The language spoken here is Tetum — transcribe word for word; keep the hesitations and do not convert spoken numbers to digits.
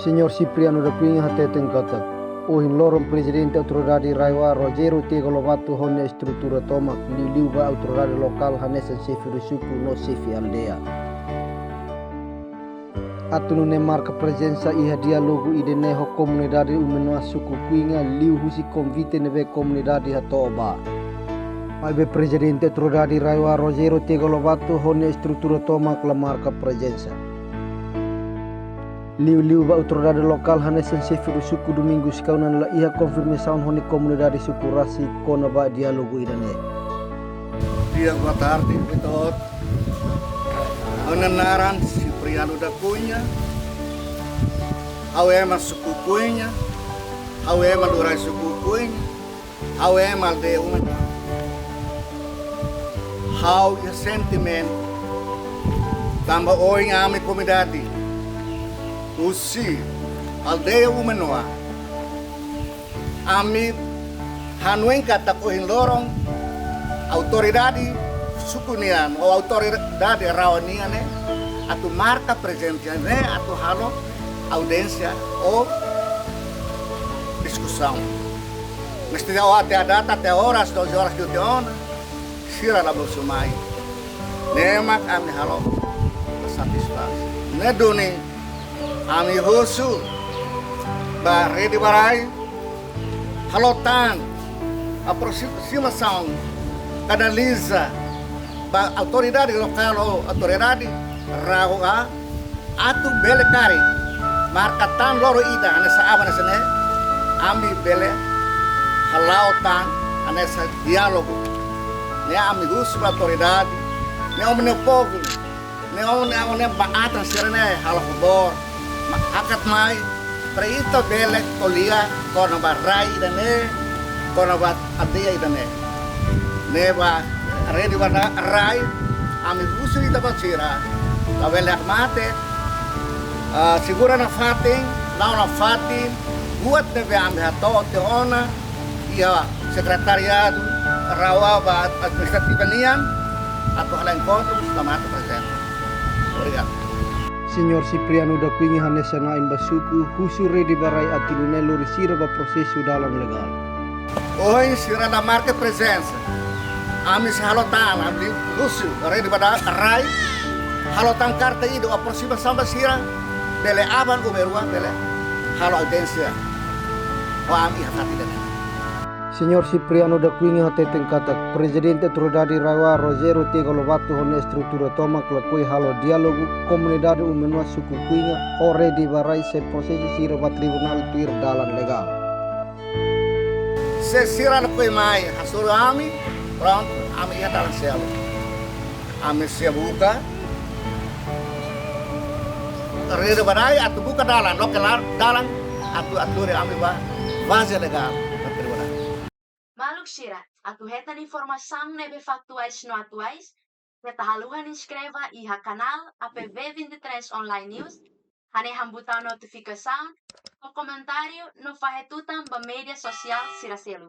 Señór Cipriano da Cunha hateten katak, ohin loron Prezidente Autoridade RAEOA Rogério Tiago Lobato ho nia estrutura tomak, liuliu ba autoridade lokál hanesan xefe suku no xefe aldeia, atu nune'e marka prezensa iha diálogu ida-ne'e ho komunidade Umenoa suku Kuinga, liuhusi konvite ne'ebé komunidade hato'o ba. Maibé Prezidente Autoridade RAEOA Rogério Tiago Lobato ho nia estrutura tomak la marka prezensa. Liuliu ba autoridade lokál hanesan xefe suku Domingos Kaunan la iha konfirmasaun ho nia komunidade suku rasik kona-ba diálogu ida-ne'e. Dias, boa tarde, muito. Ha'u-nia naran Cipriano da Cunha. Ha'u ema suku Kuinga. Ha'u ema liurai suku Kuinga. Ha'u ema aldeia Umenoa. Ha'u iha sentimentu tanba ohin ami komunidade husi aldeia Umenoa, ami hanoin katak ohin loron autoridade suku nian ou autoridade RAEOA nian ne'e atu marka prezensa ne'e atu halo audiénsia ou diskusaun. Mesti até a data, até horas, doze horas de tiha ona, sira la mosu mai. Ne'e mak ami halo satisfás. Ne'e duni ami husu ba Rede ba Rai halo tan aproximasaun, kanaliza ba autoridade lokál ou autoridade RAEOA atu bele karik marka tan loron ida hanesan aban hanesan ne'e, ami bele hala'o tan hanesan diálogu. Ne'e ami husu ba autoridade, ne'e ami-nia povu, ne'e ami-nia, ami-nia ba atan sira-ne'e halo favór, ma-, hakat mai, para ita bele ko'alia kona-ba rai ida-ne'e, kona-ba aldeia ida-ne'e. Ne'e ba Rede ba Rai, ami husu ita ba sira, labele hakmatek, ah, segura nafatin, la'o nafatin buat ne'ebé ami hato'o tiha ona iha sekretariadu RAEOA ba administrativa nian, atu hala'o enkontru, la marka prezensa. Obrigadu. Señór Cipriano da Cunha hanesan na'in ba suku husu Rede ba Rai atu nune'e lori sira ba prosesu dalan legál. Ohin sira la marka prezensa. Ami sei halo tan, ami husu Rede ba Rai halo tan karta ida aproximasaun ba sira, bele aban ou bainrua bele halo audiénsia ho ami iha fatin ida-ne'e. Señór Cipriano da Cunha hateten katak, Prezidente Autoridade RAEOA Rogério Tiago Lobato ho nia estrutura tomak lakohi halo diálogu komunidade Umenoa suku Kuinga ho Rede ba Rai se prosesu sira ba tribunál tuir dalan legál. Se sira lakohi mai hasoru ami, prontu, ami iha dalan seluk. Ami sei buka Rede ba Rai atu buka dalan, loke la-, dalan atu, atu lori ami ba faze legál ba tribunál. Maluk sira, atu hetan informasaun ne'ebé faktuais no atuais, keta haluha inskreve iha kanál A P V vinte e três Online News, hanehan butaun notifikasaun, no komentáriu, no fahe tutan ba média sosiál sira seluk.